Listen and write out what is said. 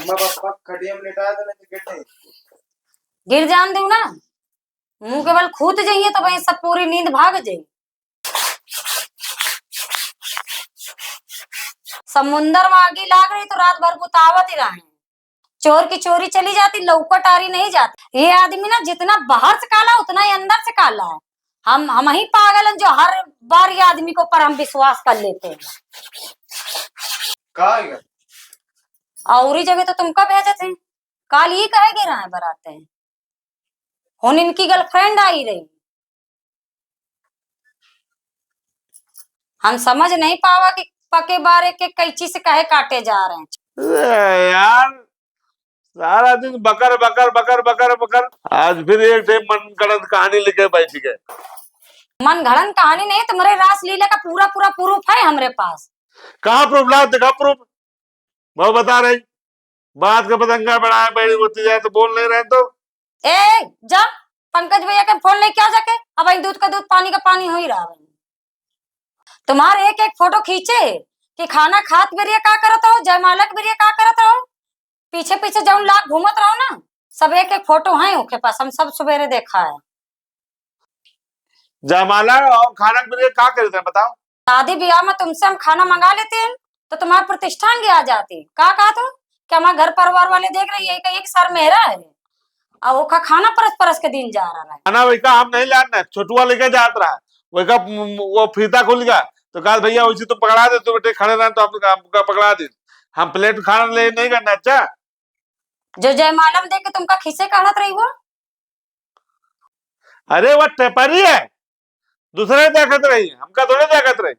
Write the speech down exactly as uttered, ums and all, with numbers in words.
मैं बप्पा खटिया में लेटा देना, टिकट नहीं। गिर जान दू ना, मुंह के बल खूत जाइए तो वहीं सब पूरी नींद भाग जाई। समुंदर में आगी लाग रही तो रात भर बुतावत ही रहे। चोर की चोरी चली जाती, लौका टारी नहीं जाती। ये आदमी ना जितना बाहर से काला उतना ही अंदर से काला है। हम हम ही पागल हैं जो हर बार ये आदमी के ऊपर हम विश्वास कर लेते हैं। का है? और ही जगह तो तुमका भेजे थे, काल ही कहे गिरा है बराते हैं। हुन इनकी गर्लफ्रेंड आई रही। हम समझ नहीं पावा कि पके बारे के कैंची से कहे काटे जा रहे हैं। अरे यार, सारा दिन बकर, बकर, बकर, बकर, बकर। आज फिर एक ठे मन गढ़ंत कहानी लेके बैठ गए। मन घड़न कहानी नहीं, तुम्हारे रासलीला का पूरा, पूरा proof है हमरे पास। कहाँ proof? ला, दिखा proof। वो बता रही, बात का बतंगा बढ़ाए, बड़ी होती जाए तो बोल नहीं रहे तो। ए, जा, पंकज भैया के फोन लेके आ जाके, अब आई दूध का दूध, पानी का पानी हो ही रहा है। तुम्हारे एक एक फोटो खींचे कि खाना खात बेरिया का करत हो, जयमाला के बेरिया का करत हो, पीछे पीछे जौन लाग घूमत रहो ना, सब एक एक फोटो है ओके पास, हम सब सवेरे देखा है। जयमाला और खाना के बेरिया का करते हैं बताओ? शादी ब्याह में तुमसे हम खाना मंगा लेते हैं तो तुम्हारी प्रतिष्ठा आगे आ जाती। का कहा तू कि हमारे घर परिवार वाले देख रही है कि एक सर मेहरा है और ओका खाना परस परस के दिन जा रहा है। खाना वही का हम नहीं लाना, छोटुआ लेके जात रहा, वही का वो फीता खुल गया तो कहा भैया वैसे तुम पकड़ा दे, तुम बेटे खड़े रहे तो हम हमका पकड़ा दे, हम प्लेट खाना ले नहीं करना। अच्छा, जो जयमाला में देख के तुमका खीसे काढ़त रही वो। अरे वो टेपरी है, दूसरे देखत रही, हमका थोड़े देखत रही।